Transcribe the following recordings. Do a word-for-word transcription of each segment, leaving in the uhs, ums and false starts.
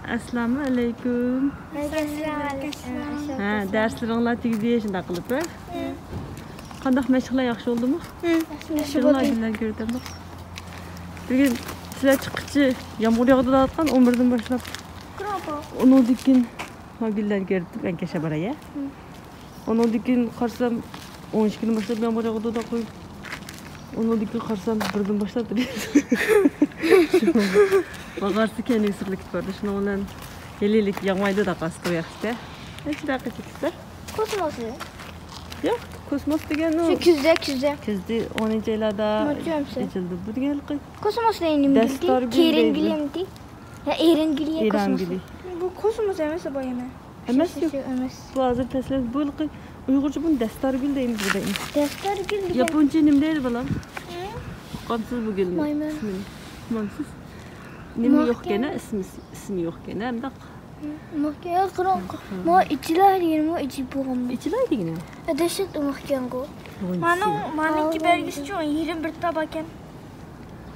ئەسسالامۇ ئەلەيكۇم. ھە، دەرسلىرىڭلار تۈگىدى، شۇنداق قىلىپ، ھە؟ قانداق، مەشىقلەر ياخشى بولدىمۇ؟ ياخشى بولدى. گۈللەر كۆرۈنۈپ. بۈگۈن سىلەر چىققىچە يامغۇر ياغدى دەۋاتقان، ئون بىردىن باشلاپ. ئۇنىڭدىن كېيىن ما گۈللەرنى كۆرۈپ، مەن كەشە باراي، ھە؟ ئۇنىڭدىن كېيىن قارىسام، ئون ئىككىدىن باشلاپ يامغۇر ياغدى دەپ قويۇپ، ئۇنىڭدىن كېيىن قارىسام، بىردىن باشلاپ. باغارسا كەينىگە سىقىلىپ كېتىپ باردى. شۇنىڭ بىلەن ھېلىلىك ياغمايدۇ دەپ قالسا قويۇپتۇ. ھېچ دەقىقە چېكىپتۇ. كوسموس. ياق، كوسموس دېگەن ئۇ. شۇ كۈزدە، كۈزدە. كۈزدە ئونىنچى ئايلاردا ئېچىلىدۇ. بۇ دېگەن ھېلىقى كوسموس دەيدۇ. دەستار گۈل دەيدۇ. كېرەڭ گۈلى. ھە، ئېرەن گۈلى، ئېرەن كوسموس. گۈلى. بۇ كوسموس ئەمەس، بۇ يەنە. ئەمەس، يوق. ئەمەس. بۇ ھازىر پەسلى، بۇ ھېلىقى ئۇيغۇرچە بۇنى دەستار گۈل دەيمىز، بۇ دەيمىز. دەستار گۈل دېگەن. ياپونچە نېمە دەيدۇ، بالام؟ ھە؟ ئۇقامسىز بۇ گۈلنى. مايمۇن. ئىسمىنى. ئۇقامسىز. نېمە يوقكەن، ئە، ئىسمى، ئىسمى يوقكەن، ھە، ئەمدى. ماكىياژ قىلىڭ. ما ئىچىلەر دېگىنىمۇ ئىچى بولغان. ئىچىلەر دېگىنى؟ دەھشەت ئۇمۇقكەنغۇ. مانىڭ، مانىڭكى بەلگىسىچۇ، يېرىم بىر تاپ ئىكەن.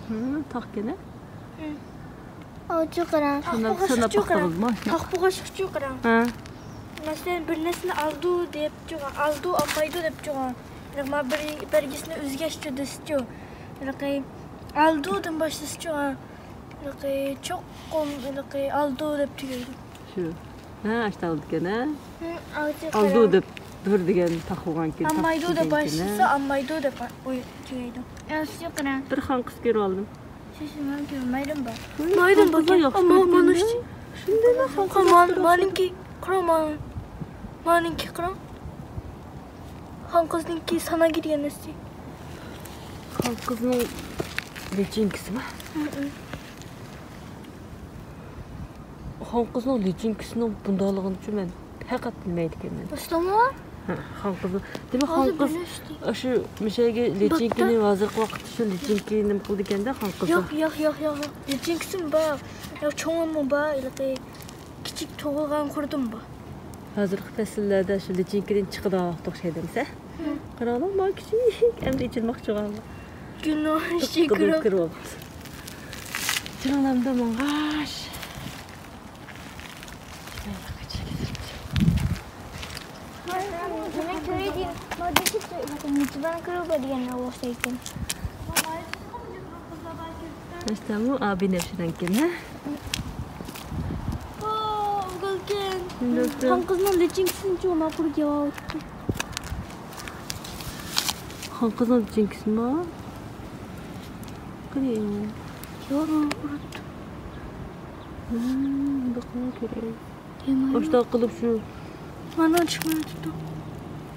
ھە، تاقكەن، ھە؟ ئاۋۇچۇ قاراڭ. ساناپ، ساناپ باقتىڭىزمۇ؟ تاق بولغاچقىچۇ قاراڭ. ھە. مەسىلەن، بىر نەرسىنى ئالىدۇ دەپچۇ، ئالىدۇ، ئالمايدۇ دەپچۇ. ما بىر بەلگىسىنى ئۆزگەرتىچۇ دېسىچۇ. ھېلىقى ئالىدۇدىن باشلىسىچۇ. ھېلىقى چوقۇم ھېلىقى ئالىدۇ دەپ تۈگەيدۇ. شۇ. ھە، ئاشتا ئالىدىكەن، ھە؟ ئالىدۇ دەپ بىر دېگەن تاق بولغانكىن، ئالمايدۇ دەپ باشلىسا، ئالمايدۇ دەپ تۈگەيدۇ. بىر خانقىز كۆرۈۋالدىم. شۇشۇ مەن كۆرمەيدۇ بار. مايدىن بار. مانا شۇنداق. مانىڭكى قاراڭ، مانىڭكى قاراڭ. خانقىزنىڭكى سانا كىرگەن نەرسە. خانقىزنىڭ لىچىنكىسىما؟ خانقىزنىڭ لىچىنكىسىنىڭ بۇنداقلىقىنىچۇ مەن پەقەت بىلمەيدىكەنمەن. ئۇستامۇ؟ ھە، خانقىزنىڭ. دېمەك، خانقىز ئاشۇ مىشەگە لىچىنكىنى ھازىرقى ۋاقىتتا شۇ لىچىنكىنى نېمە قىلىدىكەن-دە، خانقىزلار. ياق، ياق، ياق، ياق. لىچىنكىسىمۇ بار. ياق، چوڭىمۇ بار، ھېلىقى. كىچىك تۇغۇلغان قۇردۇم بار. ھازىرقى پەسىللەردە شۇ لىچىنكىدىن چىقىدىغان ۋاقىت ئوخشايدۇ ئەمىسە. قاراڭلار، مانا كىچىك، ئەمدى ئېچىلماقچى بولغانلار. گۈلنىڭ ئىچىگە كىرىپ. كىرىۋاپتۇ. جىلىڭلامدا ماڭغاچ. ئاشتامۇ ئابىنەپشىدەنكەن، ھە؟ خانقىزنىڭ لىچىنكىسىنى چوڭ ماقۇل دەۋاتىدۇ. خانقىزنىڭ لىچىنكىسىمۇ؟ قېنى؟ ياق، ماقۇل. بېقىڭ كۆرەي. ئاشتاق قىلىپ شۇ. مانا چىقمايۋاتىدۇ.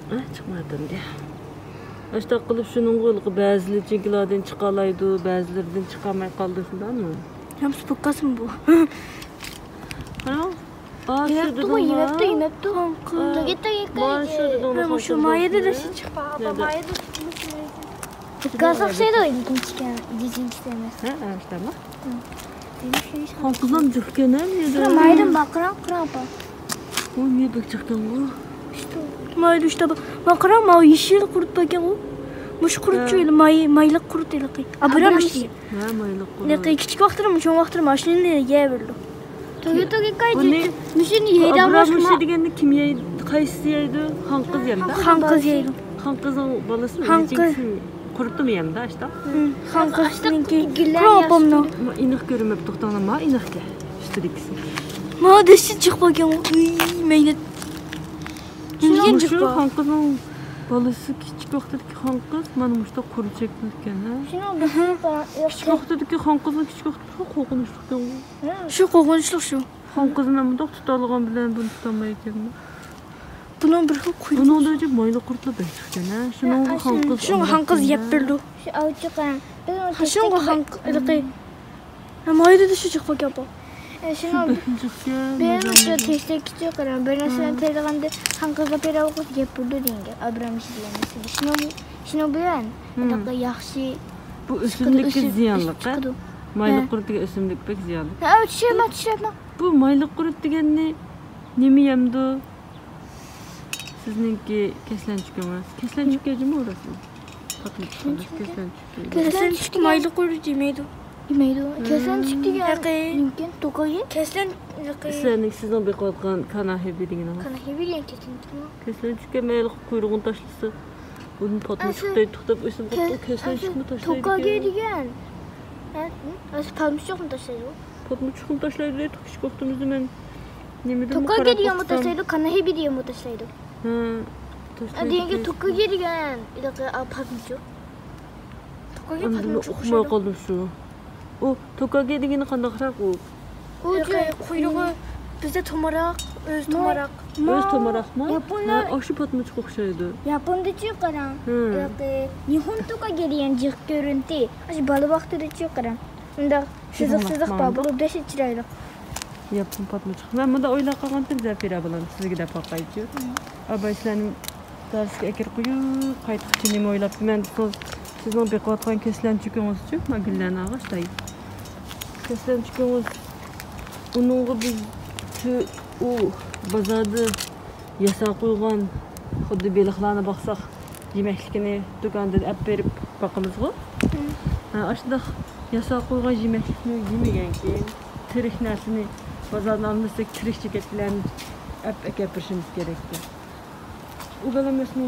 ھە، چىقمايۋاتىدۇ. ئاشتاق قىلىپ شۇنىڭغۇ ھېلىقى بەزى لىچىنكىلاردىن چىقالايدۇ، بەزىلىرىدىن چىقالماي قالىدۇ، شۇنداقمۇ؟ ھەممىسى پوكاسمۇ بۇ؟ قاراڭ. ئا، شۇ يېمەپتۇ، دېدىڭ يېمەپتۇ، يېمەپتۇ. مانا شۇ دېدىڭ. مايەدە دەشتىن چىققان. مايەدە. كاساق شەيدۇ، لېكىن چىكەن، جىجىنچىسى ئەمەس. ھە، ئەمەس، تامام. خانقىزلام جىقكەن، ھە، مايدىن باقىراڭ، قاراڭ، ئاپا. ئۇ نېمە بەك جىقكەن بۇ؟ مايدا ئۈچتە بار. ما قاراڭ، ماۋۇ يېشىل قۇرت باركەن ئۇ. مۇشۇ قۇرت شۇ، ماي، مايلىق قۇرت ھېلىقى. ئابرامىش دېگەن. ھە، مايلىق قۇرت. ھېلىقى كىچىك ۋاقتىدىمۇ، چوڭ ۋاقتىدىمۇ ماشىنىنى يەۋېرىدۇ. توگە، توگە، قايتى. بۇنى مۇشۇنى يەيدۇ، ئابرامىشى دېگەننى كىم يەيدۇ؟ قايسىسى يەيدۇ؟ خانقىز يەمدۇ؟ خانقىز يەيدۇ. خانقىزنىڭ بالىسى. خانقىز. قۇرۇتتىمۇ يەمدۇ ئاشتا؟ خانقىزنىڭكى. ئىنىق كۆرۈنمەپ توختاڭلار، ما ئىنىقكە. ئۈستىدىكىسى. ما دېسە جىق بولغان. ئۇي، مەينەت. شۇ خانقىزنىڭ بالىسى كىچىك ۋاقتىدىكى خانقىز، مانا مۇشتا قۇرۇت چېكىلگەن، ھە؟ كىچىك ۋاقتىدىكى خانقىزنىڭ كىچىك ۋاقتىدا قورقۇنچلۇق ئىكەن. شۇ قورقۇنچلۇق شۇ. خانقىزنى مۇنداق تۇتالىغان بىلەن بۇنى تۇتالمايدىكەنمەن. بۇنىڭ بىر خىل قۇيرۇقى. بۇنىڭدا مايلىق قۇرتلار بەك جىقكەن، ھە؟ شۇنىڭغا خانقىز. شۇڭا خانقىز يەپ بېرىدۇ. شۇ ئاۋچىقى. شۇڭا خانقىز. ھە، مايدا شۇ جىق بولغان بۇ. شۇنىڭ بىر شۇ تەشتەككىچۇ قاراڭ، بىر نەرسىلەرنى تېرىغاندا خانقىزلار پەيدا بولغۇچە يەپ بېرىدۇ دېگەن گەپ، ئابرامىش دېگەن نەرسىنى. شۇنىڭ، شۇنىڭ بىلەن ھېلىقى ياخشى. بۇ ئۆسۈملۈككە زىيانلىق، ھە؟ مايلىق قۇرت دېگەن ئۆسۈملۈك بەك زىيانلىق. ھە، چۈشۈرمە، چۈشۈرمە. بۇ مايلىق قۇرت دېگەننى نېمە يەمدۇ؟ سىزنىڭكى كەسلەنچۈكىڭىز. كەسلەنچۈككە جىمۇ ئۇراسىز. كەسلەنچۈك. كەسلەنچۈك مايلىق قۇرۇت يېمەيدۇ. يېمەيدۇ. كەسلەنچۈك دېگەن نېمىكىن؟ توكاگې؟ كەسلەن-، سىلەرنىڭ، سىزنىڭ بېقىۋاتقان كاناھېبى دېگىنىڭىز. كاناھېبى دېگەن كەسلەنچۈكمۇ؟ كەسلەنچۈككە مەيلى قۇيرۇقىنى تاشلىسا، ئۇدىن پاتمىچۇق دەيدۇ، توختاپ ئۆسۈپ قاپتۇ، كەسلەنچۈكمۇ تاشلايدىكەن. توكاگې دېگەن. ھە؟ ئەسلى پاتمىچۇقنى تاشلايدۇ. پاتمىچۇقنى تاشلايدۇ دەيدۇ، كىچىك ۋاقتىمىزدا مەن نېمىدىمۇ قاراپ باقسام. توكاگې دېگەنمۇ تاشلايدۇ، كاناھېبى دېگەنمۇ تاشلايدۇ. ھە، تاشلايدۇ. دېگەنگە توكاگې دېگەن ھېلىقى پاتمىچۇق. توكاگې ئەمدى مەن پاتمىچۇق ئۇقماي قالدىم شۇ. ئۇ توكاگې دېگىنى قانداقراق ئۇ؟ ئۇ قۇيرۇقى، بىزدە تومراق، ئۆزى تومراق. ئۆزى تومراقمۇ؟ ياپونلار، ھە، ئاشۇ پاتمىچۇققا ئوخشايدۇ. ياپوندىچۇ قاراڭ. ھە. نىھون توكاگې دېگەن جىق كۆرۈنتى. ئاشۇ بالا ۋاقتىدىچۇ قاراڭ. مۇنداق سىزىق سىزىق بار بولۇپ، دەھشەت چىرايلىق. ياپون پاتمىچۇق. مەن مۇنداق ئويلاپ قالغانتىم، زەفىرە بالام، سىزگە دەپ باقايچۇ. ھە. ئاباي سىلەرنى دەرسكە ئەكىرىپ قويۇپ، قايتقۇچە نېمە ئويلاپتىمەن دېسىڭىز، سىزنىڭ بېقىۋاتقان كەسلەنچۈكىڭىزچۇ، ما گۈللەنە ئاغاچ داي. كەسلەنچۈكىڭىز، ئۇنىڭغا بىز تۈ-، ئۇ بازاردا ياساپ قويغان، خۇددى بېلىقلارنى باقساق، يېمەكلىكىنى دۇكاندىن ئەپ بېرىپ باقىمىزغۇ. ھە، ئاشۇنداق ياساپ قويغان يېمەكلىكنى يېمىگەنكىن، تىرىك نەرسىنى بازاردىن ئالمىساق، تىرىك چېكەتلەرنى ئەپ ئەكەپ بېرىشىمىز كېرەككەن. ئۇ گەل ئەمەسمۇ؟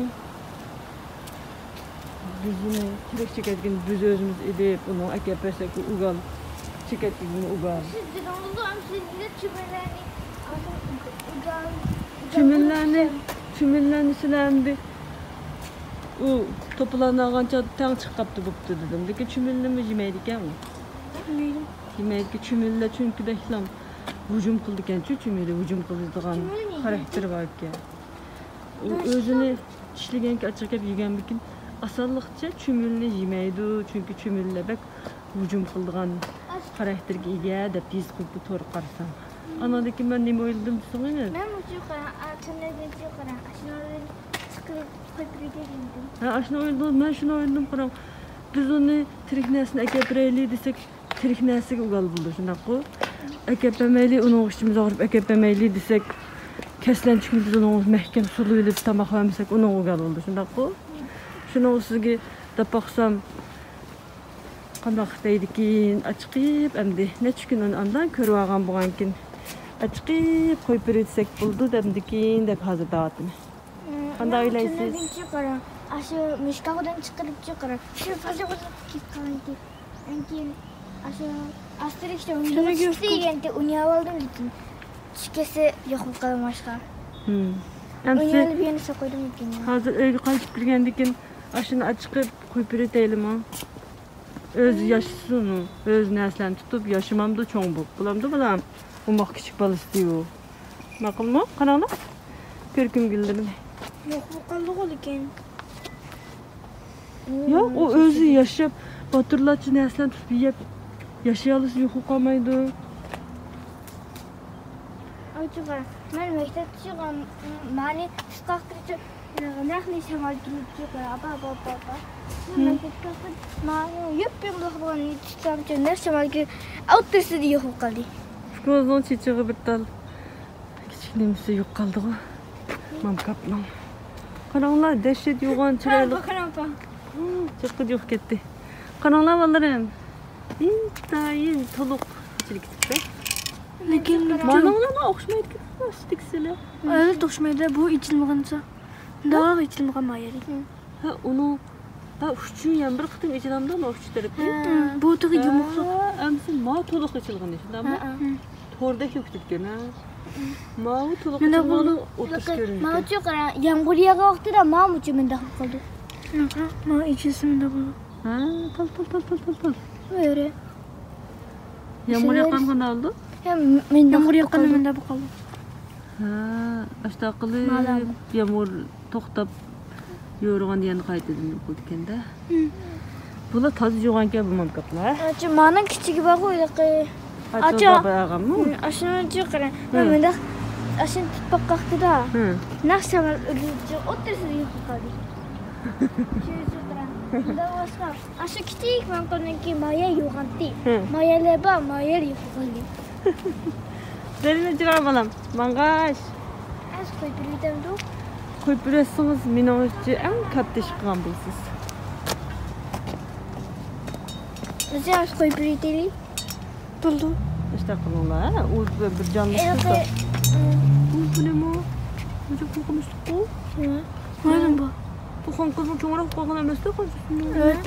بىز ئۇنى تىرىك چېكەتكىنى بىز ئۆزىمىز ئېلىپ، ئۇنىڭغا ئەكەپ بەرسەك، ئۇ ئۇگال چېكەتكىنى ئۇگال. سىز دېدىڭىزغۇ، ئەمدى سىز نېگە چۈمۈلەرنى، ئۇگال، چۈمۈللەرنى، چۈمۈللەرنى سىلەر ئەمدى ئۇ توپىلارنى ئالغان چاغدا تەڭ چىقىپ قاپتۇ بوپتۇ دېدىم. لېكىن چۈمۈللىمۇ يېمەيدىكەن ئۇ. يېمەيدىكەن. چۈمۈللە چۈنكى بەكلا ھۇجۇم قىلىدىكەنچۇ، چۈمۈللە ھۇجۇم قىلىدىغان خاراكتېرى بار ئىكەن. ئۇ ئۆزىنى چىشلىگەنكى ئاچچىق گەپ يېگەنمىكىن، ئاسانلىقچە چۈمۈلىنى يېمەيدۇ، چۈنكى چۈمۈلە بەك ھۇجۇم قىلىدىغان خاراكتېرگە ئىگە دەپ يېزىپ قويۇپتۇ تورغا قارىسام. ئاناندىن كېيىن مەن نېمە ئويلىدىم دېسىڭىز؟ مەن مۇشۇ قاراڭ، ئا، تۈنلەردىن شۇ قاراڭ، ئاشۇنىڭدىن چىقىرىپ قويۇپ بېرىدىكەن. ھە، ئاشۇنى ئويلىدىڭىز، مەن شۇنى ئويلىدىم قاراڭ. بىز ئۇنى تىرىك نەرسىنى ئەكەپ بېرەيلى دېسەك، تىرىك نەرسىگە ئۇگال بولىدۇ، شۇنداققۇ؟ ئەكەپ بەرمەيلى، ئۇنىڭغا ئىچىمىز ئاغرىپ ئەكەپ بەرمەيلى دېسەك، كەسلەنچۈكنى بىز ئۇنىڭغا مەھكەم سولىۋېلىپ تاماق بەرمىسەك، ئۇنىڭغا ئۇگال بولىدۇ، شۇنداققۇ؟ شۇنىڭغا سىزگە دەپ باقسام، قانداق دەيدىكىن، ئاچىقىپ ئەمدى نەچچە كۈن ئۇنى ئاندىن كۆرۈۋالغان بولغانكىن، ئاچىقىپ قويۇپ بېرىۋەتسەك بولىدۇ دەمدىكىن دەپ ھازىر دەۋاتىمەن. قانداق ئويلايسىز؟ تۈنۈگۈنچە قاراڭ، ئاشۇ مۇشكاغدىن چىقىرىپچۇ قاراڭ. شۇ پازا بولۇپ كېتىپ قالغانتى. ئاندىن كېيىن ئاشۇ ئاستىرىكچە ئوينىدىم، چىقتى دېگەنتى، ئويناۋالدىم لېكىن چۈشكەسە يوق بولۇپ قالماشقا. ئەمسە ئويناۋالىپ يەنە ساقلايدىم لېكىن. ھازىر ئۆيگە قايتىپ كىرگەندىن كېيىن ئاشۇنى ئاچىقىپ قويۇپ بېرىۋېتەيلىمۇ؟ ئۆزى ياشىسۇن، ئۆزى نەرسىلەرنى تۇتۇپ ياشىمامدۇ، چوڭ بولۇپ بولامدۇ بالام؟ ئوماق كىچىك بالىسى دېيۇ. ماقۇلمۇ؟ قاراڭلار. كۆركەم گۈللىرىنى. يوق بولۇپ قالدىغۇ لېكىن. يوق، ئۇ ئۆزى ياشاپ، باتۇرلارچە نەرسىلەرنى تۇتۇپ يەپ ياشىيالىسا يوق بولۇپ قالمايدۇ. ئاچىغا، مەن مەكتەپتە چىققان، مانى تۇتقاقتىچۇ، نەقلى شامال كېلىپ چىقىپ، ئاپا، ئاپا، ئاپا، ئاپا. مەن مەكتەپتە چىققان، مانى يۇپ يۇمىلاق بولغان تۇتسامچۇ، نەق شامال كېلىپ، ئوتتۇرىسىدا يوق بولۇپ قالدى. ئۇكىڭىزنىڭ چېچىغا بىر تال كىچىك نېمىسى يوق قالدىغۇ. مامكاپنىڭ. قاراڭلار، دەھشەت يوغان چىرايلىق. قاراڭ، قاراڭ، قاراڭ. چوققا يوق كەتتى. قاراڭلار، بالىلىرىم. ئىنتايىن تولۇق ئېچىلىپ كېتىپتۇ. لېكىن مانىڭلارمۇ ئوخشىمايدىكەن، ئۈستىدىكىسىلەر. ئەلۋەتتە ئوخشىمايدۇ، بۇ ئېچىلمىغانسا. داغ ئېچىلمىغان ما يەرى. ھە، ئۇنىڭ، ھە، ئۇچى يەنە بىر قېتىم ئېچىلامدۇ، ئۇنىڭ ئۈچ تەرىپى. ھە، بۇ تېخى يۇمۇقلۇق. ھە، ئەمسە ما تولۇق ئېچىلغىنى، شۇنداقمۇ؟ ھە، ھە. توردەك بولۇپ كېتىپتىكەن، ھە. ماۋۇ تولۇق ئېچىلغىنىنىڭ ئوتتۇرىسى كۆرۈنىدىكەن. ماۋۇچۇ قاراڭ، يامغۇر ياغقان ۋاقتىدا ماۋۇچۇ مۇنداق بولۇپ قالدى. ماۋۇ ئېچىلسا مۇنداق بولىدۇ. ھە، تال، تال، تال. يامغۇر ياغقاندا قانداق بولىدۇ؟ يامغۇر ياغقاندا مۇنداق بولۇپ قالىدۇ. ھە، ئاشۇنداق قىلىپ يامغۇر توختاپ يورۇغاندا يەنە قايتىدىن يوقىلىدىكەن-دە. بۇلار تازا يوغانكەن بۇ مامكاپلار. ئاچا، مانىڭ كىچىكى بارغۇ، ھېلىقى. ئاچا. ئاشۇنىچۇ قاراڭ. مەن مۇنداق، ئاشۇنى تۇتۇپ باققاقتىدا. نەق شامال ئۆزىچۇ ئوتتۇرىسىدا يوقىلىپ قالدى. شۇنىچۇ قاراڭ. مۇنداق بولسا، ئاشۇ كىچىك مامكاپنىڭكى ما يەر يوغانتى. ما يەرلەر بار، ما يەر يوقىلىپ قالدى. دەرىنى جىراڭ بالام، ماڭغاچ. ئەز قويۇپ بېرىۋېتەمدۇ؟ قويۇپ بېرىۋەتسىڭىز، مېنىڭچە ئەڭ كاتتا ئىش قىلغان بولىسىز. بىز ياخشى قويۇپ بېرەيلى. بولدى. ئىشتە قىلىڭلار، ھە؟ ئۇ بىر، بىر جانلىق. ئۇ بۇنىمۇ؟ بۇ جۇقۇم قىلمىشلىققۇ؟ مايدىن بۇ. بۇ خانقىزنىڭ چوڭراق قالغان ئەمەستە، قانچىسى؟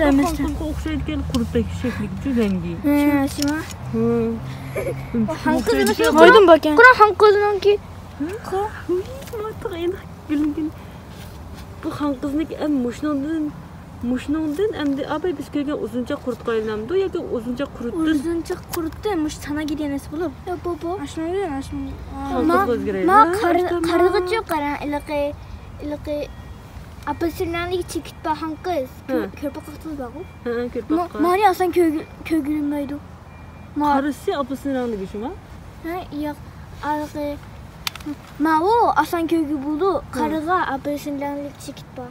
ئەمەستە. خانقىزغا ئوخشايدىكەن، قۇرۇتتەك شەكلىگىچۇ رەڭگى. ھە، شۇ. خانقىزنىڭ مايدىن باركەن. قارا، خانقىزنىڭكى. ۋىي، ماتىغا ئېنىق بىلىنگەن. بۇ خانقىزنىڭكى ئەم مۇشۇنىڭدىن، مۇشۇنىڭدىن ئەمدى ئاباي بىز كۆرگەن ئۇزۇنچاق قۇرتقا ئايلىنامدۇ ياكى ئۇزۇنچاق قۇرتتىن؟ ئۇزۇنچاق قۇرتتىن مۇشۇ تانا كىيگەن نەرسە بولۇپ. ياق، بۇ، بۇ. ئاشۇنىڭدىن، ئاشۇنىڭ. خانقىزغا ئۆزگىرەيدۇ. ما، ما قارىغىچۇ قارا، ئىلقى، ئىلقى ئاپېلسىن رەڭلىك چېكىت بار خانقىز. كۆرپە قاقتىڭىز بارغۇ؟ ھە، كۆرپە قاق. مارى ئاسان كۆرگىلى بولمايدۇ. قارىسى ئاپېلسىن رەڭلىك شۇما؟ ھە، ياق. ئارقى ماۋۇ ئاسان كۆرگىلى بولىدۇ. قارىغا ئاپېلسىن رەڭلىك چېكىت بار.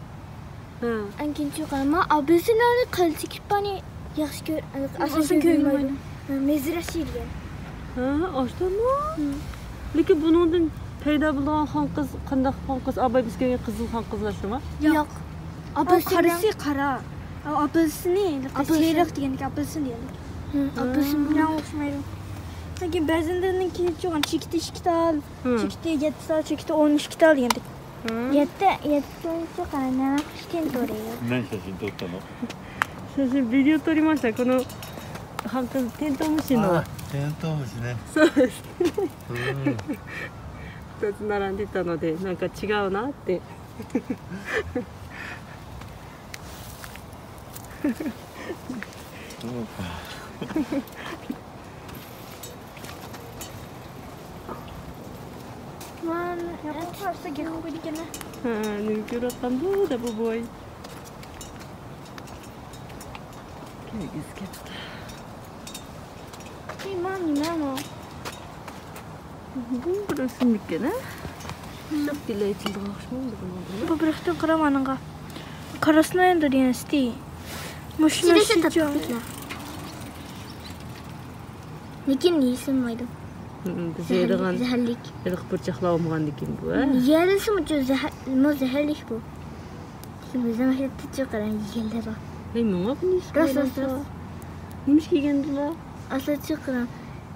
ھە. ئەنكىنچۇ قارا، ما ئاپېلسىن رەڭلىك قىلچە چېكىت بارنى ياخشى كۆر، ئاسان كۆرگىلى بولمايدۇ. مېزىرەش دېگەن. ھە، ئاشتۇرما. لېكىن بۇنىڭدىن پەيدا بولىدىغان خانقىز قانداق خانقىز؟ ئاباي بىز كۆرگەن قىزىل خانقىزلار شۇما؟ ياق. ئاپېلسىن قارىسى قارا. ئاپېلسىنى سېرىق دېگەندىكى ئاپېلسىن دېگەندىكى. ئاپېلسىن بۇ. ماڭا ئوخشىمايدۇ. لېكىن بەزىلىرىنىڭكى چوغان چېكىتى ئىككى تال، چېكىتى يەتتە تال، چېكىتى ئون ئىككى تال دېگەندەك. يەتتە، يەتتە تونچە قارا، نەمە قىشتىن تورى. 何写真撮ったの？写真、ビデオ撮りました。この、ハンカチ、テントウムシの。あ、テントウムシね。そうです。うん。ふたつ並んでたので、なんか違うなって。そうか。 ۋاي، ياپونلار ئۈستىگە قويىدىكەن. ھە، نېمە كۆرۈۋاتقاندۇ دەپ بۇ بوي. كەلگۈسى كەپتۇ. نېمە، نېمە ئۇ؟ بۇ بىر ئۆسۈملۈككەن، ھە؟ شاپكىلار ئېچىلىدىغان ئوخشىمامدۇ بۇنىڭ؟ بۇ بىر قېتىم قارا مانىڭغا. قاراسىنا ئەمدى دېگەن ئىستى. مۇشۇ نەرسە چوڭ. لېكىن يېسىلمايدۇ. ھىم، بىز يەيدىغان زەھەرلىك. ھېلىقى پۇرچاقلار بولمىغاندىكىن بۇ، ھە؟ يېرىلسىمۇ زەھەر، مۇ زەھەرلىك بۇ. بىزنىڭ مەكتەپتە چىققان يېگەنلەر بار. ھەي، ماڭا بۇنى راست، راست، راست. نېمە ئىش كىيگەندىلا؟ ئاسلا چىققان.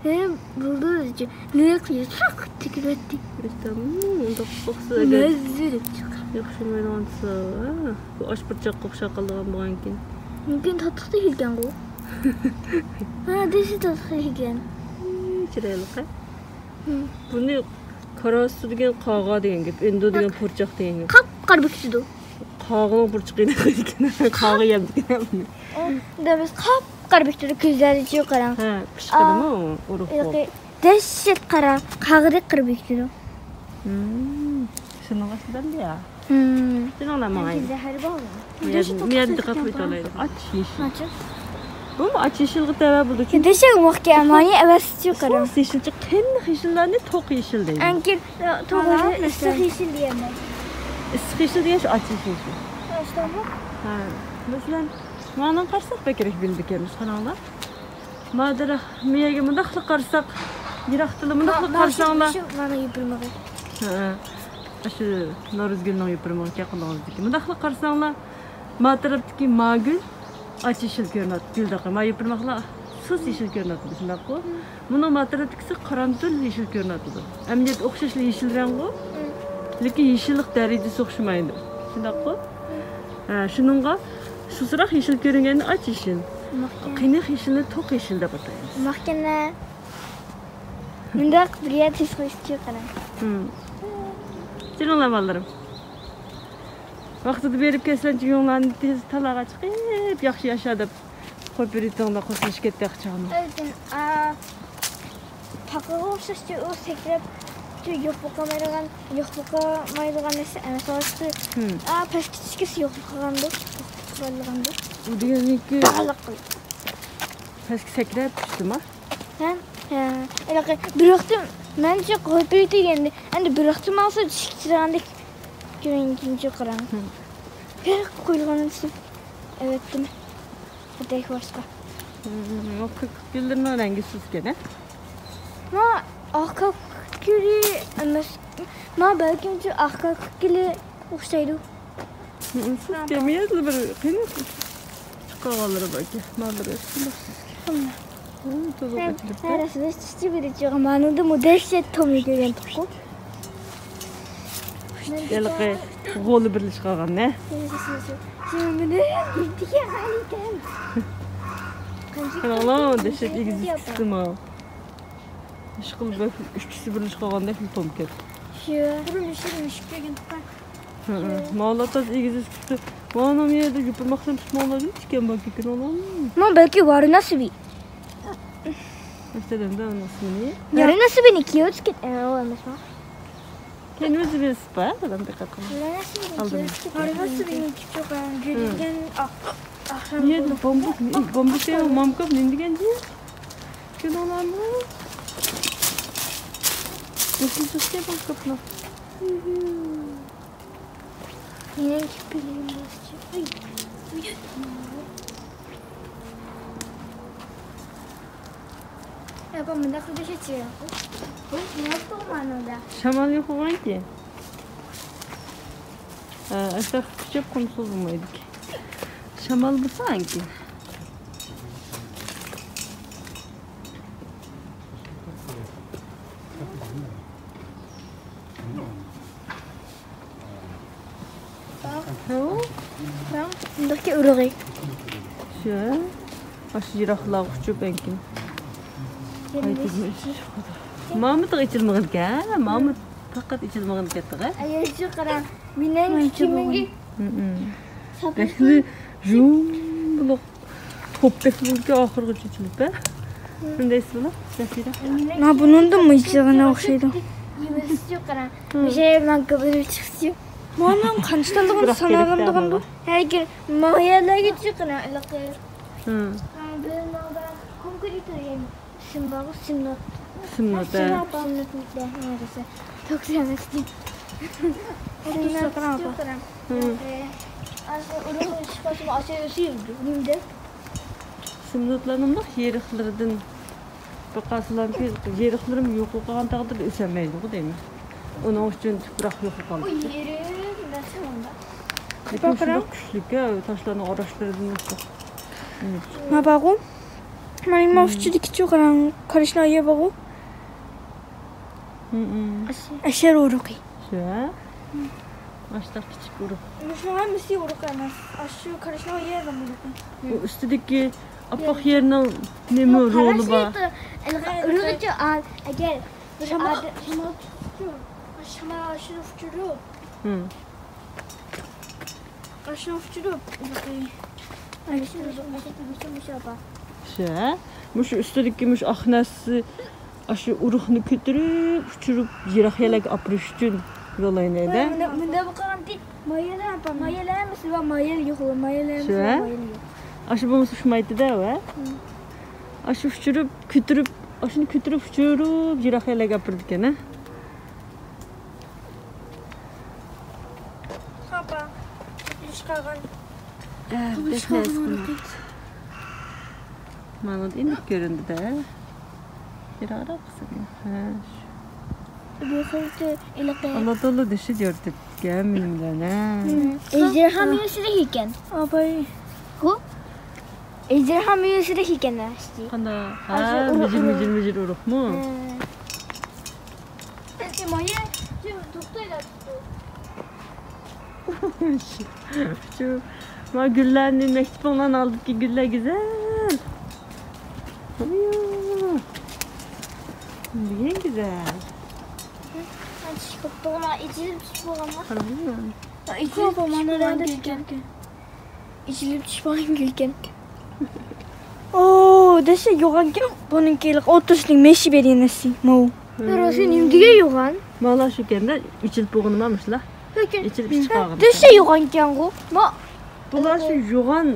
ھەي، بۇلدۇر نېمە قىلىش؟ تاق تىكىۋەتتى. ئۇنداق قىلسا، مەززىلىك چىققان. ياخشىمايدىغان دېسە، ھە؟ بۇ ئاش پۇرچاققا ئوخشاپ قالىدىغان بولغانكىن. مۇمكىن تاتلىق دېگەنغۇ. ھە، دېسە تاتلىق دېگەن. چىرايلىق، ھە؟ بۇنى كاراسۇ دېگەن قاغا دېگەن گەپ، ئىندۇ دېگەن پۇرچاق دېگەن گەپ. قاپقارا بېكىتىدۇ. قاغىنىڭ پۇرچىقىنى قىلىدىكەن، قاغا يەمدىكەن. دەمىز قاپقارا بېكىتىدۇ، كۆزلىرىچۇ قاراڭ. ھە، پىشقىدىمۇ ئۇرۇق بولۇپ. دەھشەت قارا، قاغىدەك قارا بېكىتىدۇ. شۇنىڭغا شۇنداق يا. جېنىڭلار ماڭاي. زەھەر بارمۇ؟ بۇ يەردە دىققەت قىلىۋېتىڭلار. ئاچ يېشىل. بۇمۇ ئاچ يېشىلغا تەۋە بولىدۇ. دېسەڭ ۋاققا مانى ئەۋەتسىچۇ قارا. يېشىلچە قېنىق يېشىللارنى توق يېشىل دەيدۇ. ئەنكىن توق يېشىل، ئىسسىق يېشىل دېگەنمۇ؟ ئىسسىق يېشىل دېگەن شۇ ئاچ يېشىل شۇ. ھە. مەسىلەن، مانا قارىساق بەكرەك بىلىدىكەنمىز، قاراڭلار. ما دەرەخ، ما يەرگە مۇنداقلا قارىساق، يىراقتىنلا مۇنداقلا قارىساڭلار. مانا يوپۇرمىقى. ھە. ئاشۇ نورۇزگۈلنىڭ يوپۇرمىقى يېقىنلىقىڭىزدىكى. مۇنداقلا قارىساڭلار، ما تەرەپتىكى ما گۈل ئاچ يېشىل كۆرۈنۈپ، گۈل دەققە. ما يوپۇرماقلار سۇس يېشىل كۆرۈنۈپ، شۇنداققۇ؟ مۇنىڭ ما تەرەپتىكىسى قارامتۇل يېشىل كۆرۈنۈۋاتىدۇ. ئەمەلىيەتتە ئوخشاشلا يېشىل رەڭغۇ، لېكىن يېشىللىق دەرىجىسى ئوخشىمايدۇ. شۇنداققۇ؟ ھە، شۇنىڭغا سۇسراق يېشىل كۆرۈنگەننى ئاچ يېشىل، قېنىق يېشىلنى توق يېشىل دەپ ئاتايمىز. مۇنداق بىر يەر تېز قىلىشقا قاراڭ. جېنىڭلار بالىلىرىم. ۋاقتىدا بېرىپ كەلسەڭچە يۇڭلارنى تېز تالاغا چىقىپ ياخشى ياشا دەپ قويۇپ بېرىۋېتىڭلار، قوسۇلۇشۇپ كەتتى ئاقچاغنى. ئۆزۈم، ئا، پاقىغا ئوخشاشچە ئۇ سەكرەپ، يوق بولمايدىغان، يوق بولمايدىغان نەرسە ئەمەس، ھازىر. ئا، پەسكە چۈشكىسى يوق بولغاندۇ، يوق بولغاندۇ. ئۇ دېگەننىكى داغلىق قىلىپ. پەسكە سەكرەپ چۈشتىما؟ ھە، ھە. ھېلىقى بىر ۋاقتى مەنچە قويۇپ بېرىۋېتىگەندە، ئەمدى بىر ۋاقتى ماڭسا چۈشۈپ كېتىدىغاندەك كۆرۈنگىنىچۇ قاراڭ. ھېلىقى قويۇلغان نەرسە ئەۋەتتىم. ئەتەك باشقا. ئۇ كۆك گۈللىرىنىڭ رەڭگى سۇسكەن، ھە؟ ما ئاق كۆكگۈلى ئەمەس. ما بەلكىمچۇ ئاق كۆكگۈلى ئوخشايدۇ. سۇسكەن، مەيەردىلا بىر قېنى چىققانلىرى باركەن. ما بىر شۇنداق سۇسكەن. توزۇپ ئېچىلىپتۇ. ھە، راست، راست، چىشى بىر چىغىم. مانىدىمۇ دەھشەت تومنى كۆرگەنتۇققۇ. ھېلىقى غولى بىرلىشىپ قالغان، نە؟ شۇ، شۇ، شۇ. شۇ، مېنى يېتىگە قالىكەن. قاراڭلار، دەھشەت ئېگىز ئىككىسىمۇ. ئىشقىلىپ، ئۈچىسى بىرلىشىپ قالغاندەك بىر توم كەتتى. شۇ. بۇرۇن مۇشۇ مۈشۈك كۆرگەنتۇققۇ. ھە، ھە. ماۋۇلار تازا ئېگىز ئۆسۈپتۇ. مانا مۇ يەردە يوپۇرماقلىرىم تۇتماڭلار، نېمە ئىكەن بار كۆكىنىڭلار. مانا بەلكى ۋارىناسىبى. مەسىلەن، ئۇنىڭ ئىسمىنى. ۋارىناسىبىنى كىيوتسۇ كېتەن ئەمەسمۇ؟ كەينىمىزدە بىرسى بار، دادام دىققەت قىلىڭ. ئالدىمىزدا. ۋارىناسىبىنى كىچىك، ھە، گۈلگەن ئاق، ئاق رەڭ. نېمە دېدى؟ بومبۇك، بومبۇك دېگەن، مامكاپ نېمە دېگەن دېدى؟ كۆرۈڭلارمۇ؟ نېمە دېدى مامكاپنى؟ مېنىڭ كىپىرىم بولسىچۇ. ئاي. يا، بۇ مۇنداق قىلىپ ياشايدۇ. بۇ نېمە قىلغان ئۇندا؟ شامال يوقىغانكى. ھە، ئاشۇنداق كۈچەپ قومسا بولمايدىكەن. شامال بولسا ئانكى. بۇنداقكى ئۇرۇغى. شۇ. ئاشۇ يىراقلارغا ئۇچۇپ ئەنكىن. مامۇتىغا ئېچىلمىغىنىكەن، ھە؟ مامۇت پەقەت ئېچىلمىغىنىكەن تېخى. ئەيە، شۇ قاراڭ. مېنىڭ كىمىگە؟ بەكلا جۇمبۇلۇق. توپتەك بولىدىكەن ئاخىرغىچە ئېچىلىپ، ھە؟ شۇندايسىلە، زەفىرە. مانا بۇنىڭدىن مىجىغىنا ئوخشايدۇ. يېمىسىچۇ قاراڭ. مىجەي بىلەن كۆپۈرۈپ چىقسىچۇ. مانا قانچە تاللىغان ساناغان بۇ. ھەرگىز مايەلەرگىچۇ قاراڭ، ئىلقى. كونكرېت يەنى. سىم بارغۇ، سىمنوت. سىمنوت، ھە. سىمنوت، سىمنوت، سىمنوت. توكسىي ئەمەس. سىمنوت، سىمنوت. ئاشۇ ئۇرۇق ئىشقا ئاشۇ ئۆسۈپ نېمىدە؟ سىمنوتلارنىڭ مۇنداق يېرىقلىرىدىن بىر قاسىلارنىڭكى يېرىقلىرىمۇ يوق بولۇپ قالغان تەقدىردە ئۆسەلمەيدىغۇ دەيمەن. ئۇنىڭ ئۈچۈن تۇپراق يوق قالىدۇ. ئۇ يېرىم نەرسە ئۇنداق. لېكىن شۇنداق كۈچلۈك، ھە، تاشلارنىڭ ئارىلىرىدىن شۇنداق. ما بارغۇ؟ مانا ماۋۇ ئۇچىدىكىچۇ قاراڭ، قارىشنىڭ ئايى بارغۇ؟ ئەشەر ئۇرۇقى. شۇ، ھە؟ ئاشۇنداق كىچىك ئۇرۇق. مۇشۇنىڭ ھەممىسى ئۇرۇق ئەمەس. ئاشۇ قارىشنىڭ ئايى بارغۇ؟ ئۇ ئۈستىدىكى ئاپئاق يەرنىڭ نېمە رولى بار؟ ئۇرۇقىچۇ، ئەگەر بىر شامال، ئادەم شامال تۇتسىچۇ، شامال ئاشۇنى ئۇچۇرۇپ. ئاشۇنى ئۇچۇرۇپ، شۇ، ھە؟ مۇشۇ ئۈستىدىكى مۇشۇ ئاق نەرسىسى ئاشۇ ئۇرۇقنى كۆتۈرۈپ، ئۇچۇرۇپ، يىراق يەرلەرگە ئاپىرىش ئۈچۈن رول ئوينايدۇ، ھە؟ مۇنداق، مۇنداق بولغانتى، مايەلەر ئاپام. مايەلەر ئەمەس، مايەل يوق، مايەلەر ئەمەس، شۇ، ھە؟ مايەل يوق. ئاشۇ بولمىسا ئۇچمايتتى-دە، ھە؟ ئاشۇ ئۇچۇرۇپ، كۆتۈرۈپ، ئاشۇنى كۆتۈرۈپ، ئۇچۇرۇپ، يىراق يەرلەرگە ئاپىرىدىكەن، ھە؟ ئاپا، قىلىش قالغان. ئە، قىلىش قالغان ئۇرۇقى. مانا ئېنىق كۆرۈندى-دە. يىراقراق قىلسىڭىز. ھە، شۇ. بۇ خىل تۈ-، ئىلقى. ئاللا تائالا دېشى يارىتىپتىكەن مېنى بىلەن، ھە. ئەجدىھا مېۋىسىدەك ئىكەن. ئاپاي. ھۇ؟ ئەجدىھا مېۋىسىدەك ئىكەن، ئاشتى. قانداق؟ ھە، مىجىر، مىجىر، مىجىر ئۇرۇقمۇ؟ ھە. شۇ، ما گۈللەرنى، مەكتىپىڭلارنىڭ ئالدىدىكى گۈللەر گۈزەل. ئۇيۇ. نېگە گۈزەل. ئېچىلىپ چۈشۈپ بولغانما؟ قاراڭ. ئېچىلىپ چۈشۈپ بولغان گۈلكەن. ئېچىلىپ چۈشۈپ بولغان گۈلكەن. ئو، دەسسە يوغانكەن، بۇنىڭكى ئوتتۇرىسىنىڭ مېشى بەرگەن نەسى، ماۋۇ. راسى نېمە دېگەن يوغان؟ مالا شۇكەندە ئېچىلىپ بولغىنى ما مۇشۇلا. ئېچىلىپ چىقارغان. دەسسە يوغانكەنغۇ. ما. بۇلار شۇ يوغان.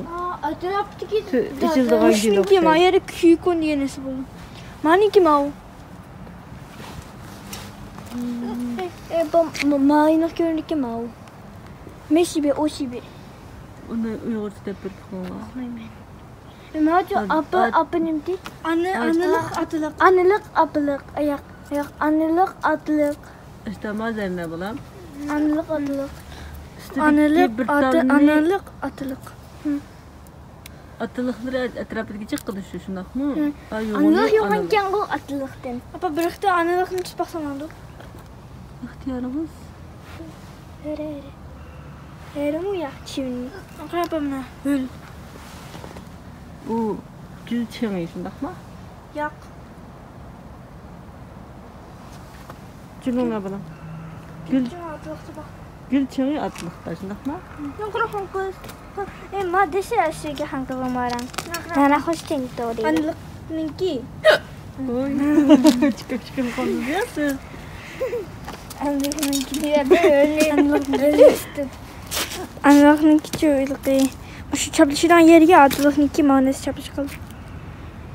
ئەتراپتىكى ئېچىلىدىغان گۈل. ما يەردە كۈيكون دېگەن نەسى بولدى. مانىكى ماۋۇ. ئە، بۇ ما-، ماينىڭ كۆرۈنىدىكى ماۋۇ. مېشى بى، ئوشى بى. ئۇنى ئۇيغۇرچە دەپ بېرىپ قويۇڭلار. ئۇقمايمەن. نېمە ئۈچۈن ئاپا، ئاپا نېمىتى؟ ئانىلىق، ئاتىلىق. ئانىلىق، ئاپىلىق. ياق، ياق، ئانىلىق، ئاتىلىق. ئىشتە مازەرنە بولام. ئانىلىق، ئاتىلىق. ئانىلىق، ئاتىلىق. ئاتىلىقلىرى ئەتراپىدىكى جىققىدە شۇ، شۇنداقمۇ؟ ھە. ئا، يوغان ئانىلىق يوق، يوغان ئانىلىق. ئىكەنغۇ ئاتىلىقتىن. ئاپا، بىر خىتى ئانىلىقنى تۇتۇپ باقسام بولىدۇ. ئىختىيارىڭىز. ھەرە، ھەرە. ھەرىمۇ ياق، چىۋىن. قاراپ مانا، ھۆل. بۇ گۈل چېڭى، شۇنداقمۇ؟ ياق. جۈلۈڭلار بالام. گۈل، گۈل چېڭى ئاتلىقتا بار. گۈل چېڭى ئاتلىقتا، شۇنداقمۇ؟ يوق، قۇرۇق قىز. ئەي، ما دېسە، ئەسلىگە خەنقىغا ماراڭ. مانا خوش تېنىتورى. ئانىلىقنىڭكى. ۋوي. چىقىپ چىقىپ قالدىڭىز يا سىز. ئانىلىقنىڭكى دېگەندە ئۆلۈپ، ئانىلىقنىڭكى. ئانىلىقنىڭكىچۇ ھېلىقى. مۇشۇ چاپلىشىدىغان يەرگە ئاتىلىقنىڭكى مانىسى چاپلىشىپ قالدى.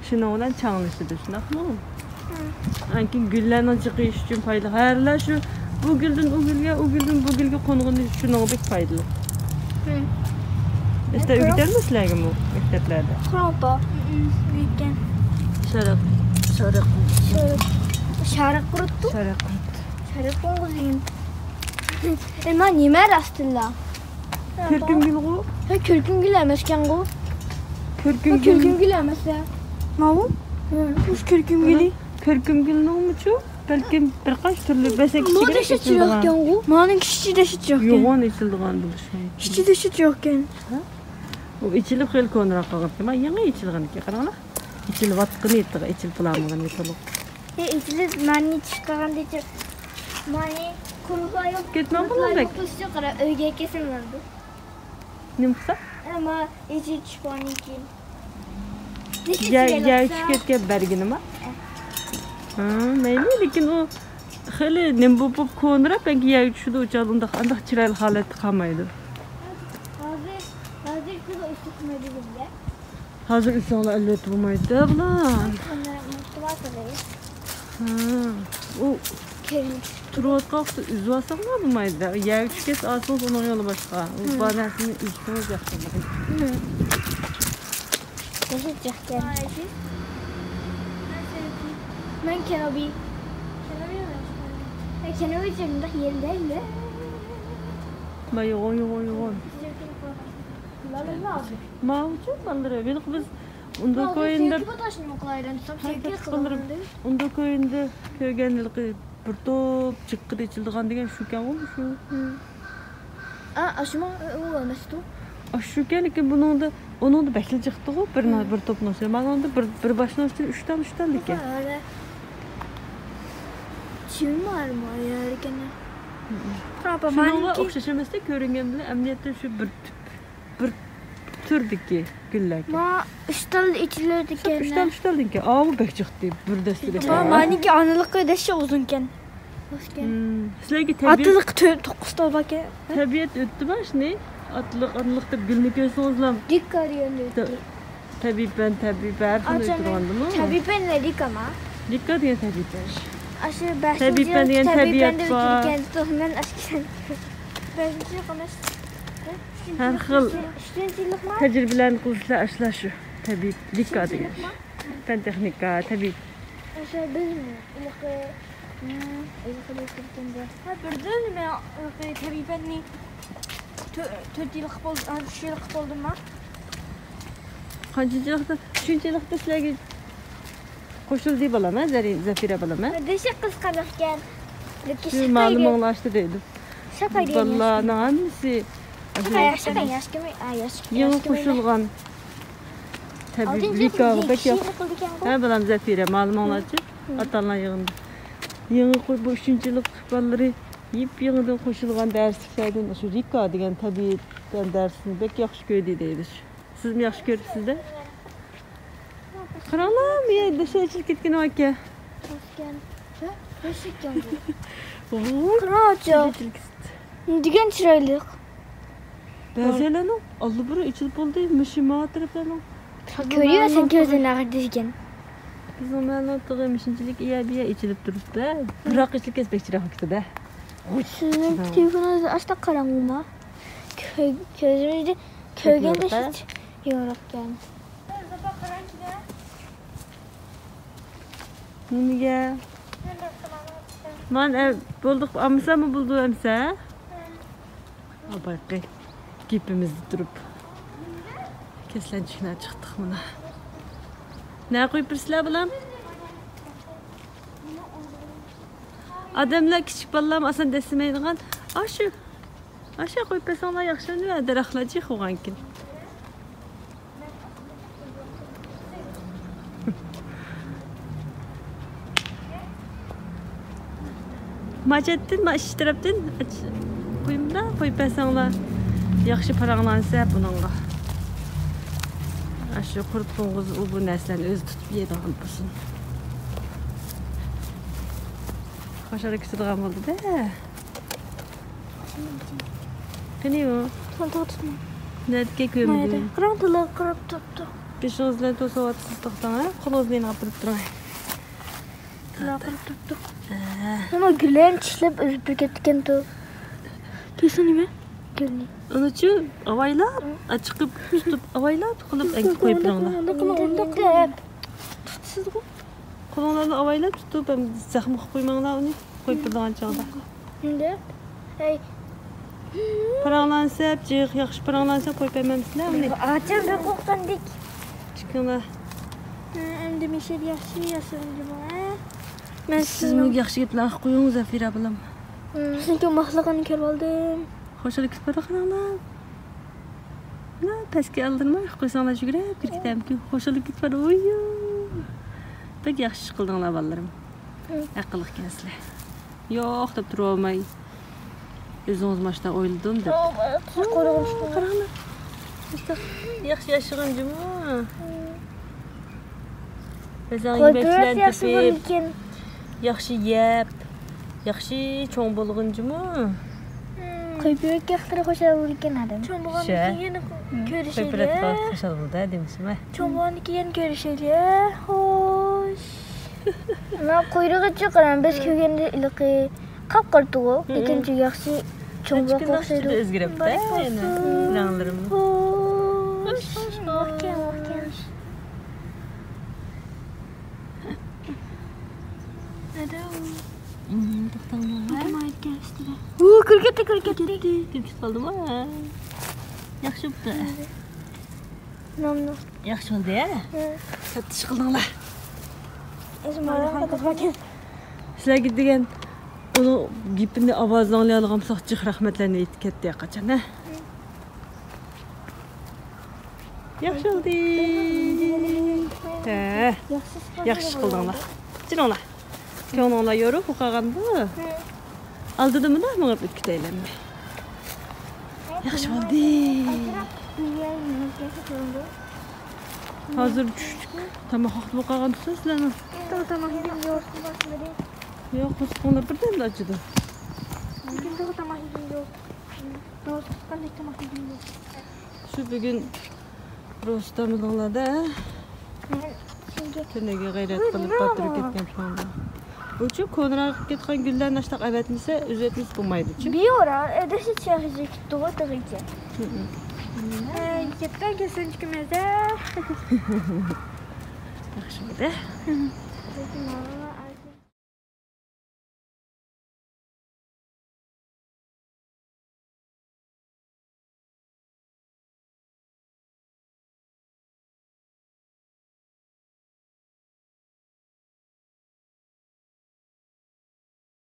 شۇنىڭ بىلەن چاڭلىشىدۇ، شۇنداقمۇ؟ ئاندىن كېيىن گۈللەرنىڭ جىقىيىشى ئۈچۈن پايدىلىق. ھەرلەر شۇ بۇ گۈلدىن ئۇ گۈلگە، ئۇ گۈلدىن بۇ گۈلگە قونغىنى شۇنىڭغا بەك پايدىلىق. ئەستا ئۆگىتەرمۇ سىلەرگىمۇ مەكتەپلەردە؟ قۇرۇڭ ئاپا. ئۆگەتكەن. شارىق، شارىق. شارىق قۇرۇتتۇق. شارىق قۇرۇتتۇق. شارىق قوڭغۇزىم. ئەمما نېمە راستىنلا؟ كۆركۈم گۈلغۇ؟ ھە، كۆركۈم گۈل ئەمەسكەنغۇ. كۆركۈم گۈل. كۆركۈم گۈل ئەمەس-ھە. ماۋۇ؟ ھە. مۇشۇ كۆركۈم گۈلى. كۆركۈم گۈلنىڭمۇچۇ؟ بەلكىم بىر قانچە تۈرلۈك بەسەك كىچىكرەك ئېچىلىدىغان. مانىڭ كىچىكىدە شۇ يوق ئىكەن. يوغان ئېچىلىدىغان بولۇشى مۇمكىن. ئىچىدە شۇ يوق ئىكەن. ھە؟ ئۇ ئېچىلىپ خېلى كونىراق قالغان ئىكەن. مانا يېڭى ئېچىلغان ئىكەن، قاراڭلار. ئېچىلىۋاتقىنى، ئېچىلىپ بولالمىغىنى تولۇق. ئېي، ئېچىلىپ، مانى چىققاندا، مانى قۇرۇقلايدۇ. كەتمەڭ بۇلار بەك. قۇرۇقلىسا قارا، ئۆيگە كەلسەم بولىدۇ. نېمە قىلسا؟ ئەمما ئېچىلىپ چۈشكەندىن كېيىن. يەر، يەر چۈشۈپ كەتكەن بەرگىنىما؟ ھە، مەيلى، لېكىن ئۇ خېلى نېمە بولۇپ، بولۇپ كونىراپ، بەلكى يەرگە چۈشىدۇ، ئۇ چاغدا ئۇنداق، ئانداق چىرايلىق ھالەتتە قالمايدۇ. ھازىر، ھازىر كۆز ئوچۇقمىدى بىزگە. ھازىر ئۈزسەڭلار ئەلۋەتتە بولمايدۇ-دە بۇلار. ھە، ئۇ تۇرۇۋاتقان ۋاقىتتا ئۈزۈۋالساڭلار بولمايدۇ-دە. يەرگە چۈشكەچ ئالسىڭىز ئۇنىڭ يولى باشقا. ئۇ بار نەرسىنى ئۈزسىڭىز ياخشى بولىدۇ. دەھشەت ياقكەن. مەن كەنوبى. كەنوبى ئۈچۈن مۇنداق يېرىدە. ما يوغان، يوغان، يوغان. ماۋۇچۇ بالىلىرى، ھېلىقى بىز ئۇندۇكويىندا، بالىلىرىم، ئۇندۇكويىندا كۆرگەن ھېلىقى بىر توپ جىققىدە ئېچىلىدىغان دېگەن شۇكەنغۇ شۇ. ئا، ئاشۇمۇ ئۇ ئەمەستۇ. ئاشۇكەن، لېكىن بۇنىڭدا، ئۇنىڭدا بەكلا جىقتىغۇ، بىر، بىر توپنىڭ ئۈستىدە. مانا ئۇندا بىر، بىر باشنىڭ ئۈستىدە ئۈچ تال، ئۈچ تال ئىكەن. چىۋىن بارمۇ يەركەن؟ شۇنىڭغا ئوخشاش ئەمەستە، كۆرۈنگەن بىلەن ئەمەلىيەتتە شۇ بىر تۈپ. بىر تۈردىكى گۈللەركەن. ما ئۈچ تال ئېچىلىدىكەن. ئۈچ تال، ئۈچ تالدىكەن. ئاۋۇ بەك جىقتى. بىر دەستىدە. ما، مانىڭكى ئانىلىقى دەشە ئۇزۇنكەن. ئىكەن. سىلەرگە تەبىئەت، ئاتىلىق تۆ-، توققۇز تال باركەن. تەبىئەت ئۆتتىما شۇنى؟ ئاتىلىق، ئانىلىق دەپ گۈلنى كۆرسىڭىزلا. دىككا دېگەن ئۆتتى. تەبىئەت، تەبىئەت ھەر خىل ئۆتىدىغاندىمۇ؟ تەبىئەت ۋە دىككا ما؟ دىككا دېگەن تەبىئەت. ئاشۇ بەشىنچى تەبىئەت دېگەن تەبىئەت بار. ئىكەن، مەن ئاشۇ بەشىنچى يىل ئەمەس. ھەر خىل تەجرىبىلەرنى قىلىسىلەر، ئاشۇلار شۇ تەبىئەت، دىككا دېگەن. پەن تېخنىكا، تەبىئەت. ئاشۇ بىزمۇ ھېلىقى، ھېلىقى ھېلىقى ھە، بىردىن مەن ھېلىقى تەبىئەتنى تۆ-، تۆت يىللىق بولدى، ئۈچ يىللىق بولدۇمما؟ قانچىنچى يىللىقتا؟ ئۈچىنچى يىللىقتا سىلەرگە قوشۇلدى بالام، ھە، زەرى-، زەفىرە بالام، ھە؟ دېشى قىزىقارلىقكەن. شۇ مالىمىڭلاشتى دەيدۇ. بالىلارنىڭ ھەممىسى يېڭى قوشۇلغان تەبىئىي ۋىكاغا بەك ياخشى. ھە، بالام زەفىرە، مالىمىڭلارچۇ؟ ئاتا-ئانىلار يىغىنىدا. يېڭى قو-، بۇ ئۈچىنچى يىللىق بالىلىرى يېپيېڭىدىن قوشۇلغان دەرسلىكلەردىن شۇ رىكا دېگەن تەبىئەت پەن دەرسىنى بەك ياخشى كۆردى دەيدۇ. سىزمۇ ياخشى كۆرۈپسىز-دە؟ قاراڭلار، بۇ يەردە شۇ ئېچىلىپ كەتكەن ئاكا. قاراڭچۇ. دېگەن چىرايلىق. بەزىلەرنىڭ ئاللىبۇرۇن ئېچىلىپ بولدى، مۇشۇ ما تەرەپلەرنىڭ. كۆرۈۋەرسەڭ كۆزۈڭنى ئاغرىتىدىكەن. بىزنىڭ مەلۇم تېغى مۇشۇنچىلىك يە بۇ يەر ئېچىلىپ تۇرۇپتۇ. بىراق ئېچىلىپ كەتسە بەك چىرايلىق كېتىدۇ. سىزنىڭ تېلېفونىڭىزنى ئاشتا قاراڭغۇما. كۆ-، كۆزىمىزدە كۆرگەندە يورۇقكەن. نېمىگە؟ مانا، ئە، بولدۇق، ئالمىساممۇ بولدى ئەمسە؟ ئاباقى گېپىمىزدە تۇرۇپ. كەسلەنچۈكلەر چىقتۇق مانا. نە قويۇپ بېرىسىلەر بالام؟ ئادەملەر، كىچىك بالىلارمۇ ئاسان دەسسىمەيدىغان. ئاشۇ، ئاشۇ قويۇپ بەرسەڭلار ياخشىلىنىۋەر، دەرەخلەر جىق بولغانكىن. ماچەتتىن، ما ئىچ تەرەپتىن ئاچ-، قويۇمدا قويۇپ بەرسەڭلار ياخشى پاراڭلانسا بۇنىڭغا. ئاشۇ قۇرت قوڭغۇز ئۇ بۇ نەرسىلەرنى ئۆزى تۇتۇپ يەيدىغان بولسۇن. قاشارا كېسىدىغان بولدى-دە. قېنى ئۇ؟ توغرا تۇتما. نەدىكى كۆمدى؟ قاراڭ، تولا قاراپ تۇرۇپتۇ. بېشىڭىز بىلەن توسۇۋاتىسىز، توختاڭ، ھە؟ قولىڭىزنى يېنىغا ئاپىرىپ تۇرۇڭ. تولا قاراپ تۇرۇپتۇ. ئەمما گۈللەرنى چىشلەپ ئۈزۈپ كەتكەنتۇ. كېسىڭ نېمە؟ گۈلنى. ئۇنىچۇ ئاۋايلاپ، ئاچىقىپ تۇتۇپ، ئاۋايلاپ قىلىپ ئەكىپ قويۇپ بېرىڭلار. ئۇنداق قىلما، ئۇنداق قىلما. تۇتىسىزغۇ؟ قولۇڭلارنى ئاۋايلاپ تۇتۇپ، ھەم زەخمە قىلىپ قويماڭلار ئۇنى. قويۇپ بېرىدىغان چاغدا. ئەمدى، ھەي. پاراڭلانسا، جىق، ياخشى پاراڭلانسا قويۇپ بەرمەمسىلەر ئۇنى. ئاچام بىر قورققاندەك. چىقىڭلار. ھە، ئەمدى مىشەل ياخشى ياشىغىن جۇمۇ، ھە؟ مەن سىزمۇ سىزنىڭ ياخشى گەپلەر قويۇڭ، زەفىرە بالام. سىزنىڭكى ماخلىقىنى كۆرۈۋالدىم. خوشلۇق كېتىپ بارا قاراڭلار. مانا پەسكە ئالدىرىماي قويساڭلار يۈگۈرۈپ كىرىپ كېتەمكۇ. خوشلۇق كېتىپ بارا. ئۇيۇ. بەك ياخشى ئىش قىلدىڭلار بالىلىرىم. ھە. ئەقىللىقكەنسىلەر. يوق دەپ تۇرۇۋالماي. ئۆزىڭىز ماشتا ئويلىدىم دەپ. قاراڭلار. ياخشى ياشىغىن جۇمۇ. مەسىلەن، يېمەكلىكلەرنى تېپىپ، ياخشى يەپ، ياخشى چوڭ بولغىن جۇمۇ. قويۇپ يۈرەككە خېلى خۇشال بولىدىكەن ئادەم. چوڭ بولغاندىن كېيىن كۆرۈشەيلى. خۇشال بولدى دېمىسىمە. چوڭ بولغاندىن كېيىن كۆرۈشەيلى. خوش. مانا قۇيرۇقىچۇ قاراڭ، بىز كۆرگەندە ھېلىقى قاپقارا تۇغۇ. لېكىن ياخشى چوڭ بولۇپ ئوخشايدۇ. ئۆزگىرەپتۇ يەنە رەڭلىرىمۇ. خوش. مەھكەم، مەھكەم. ئەدە. توختاڭلار. ئۇ كىرىپ كەتتى، كىرىپ كەتتى. كىرىپ كېتىپ قالدىمۇ؟ ياخشى بوپتۇ. ياخشى بولدى ھە؟ ساتىش قىلدىڭلار. سىلەرگە دېگەن ئۇنىڭ گېپىنى ئاۋازىنى ئاڭلىيالىغان بولساق جىق رەھمەتلەرنى ئېيتىپ كەتتى ھەقىقەتەن ھە؟ ياخشى بولدى. ھە. ياخشى قىلدىڭلار. جېنىڭلار. كۆڭلۈڭلار يورۇق بولۇپ قالغاندۇ. ئالدىدا مۇنداق مېڭىپ ئۆتۈپ كېتەيلى. ياخشى بولدى. ھازىر چۈشلۈك تاماق ۋاقتى بولۇپ قالغان تۇرسا سىلەرنىڭ. تاماق يېگۈم يوق. يوق، قورسىقىڭلار بىردەمدە ئاچىدۇ. لېكىن تاماق يېگۈم يوق. قورسىقىم قانداق تاماق يېگۈم يوق. شۇ بۈگۈن روزا تۇتامدىڭلار-دە. تۈنۈگۈن غەيرەت قىلىپ باتۇرۇپ كەتكەن پۇڭدا. ئۇچۇ كونىراپ كەتكەن گۈللەرنى ئاشتاق ئەۋەتمىسە، ئۈزۈۋەتمىسە بولمايدۇ-چۇ. بىيورا ئەدەشى چىراغ كېتىپتىغۇ تېخىچە. كەتكەن كەسلەنچۈكى مەزە. ياخشى بولدى.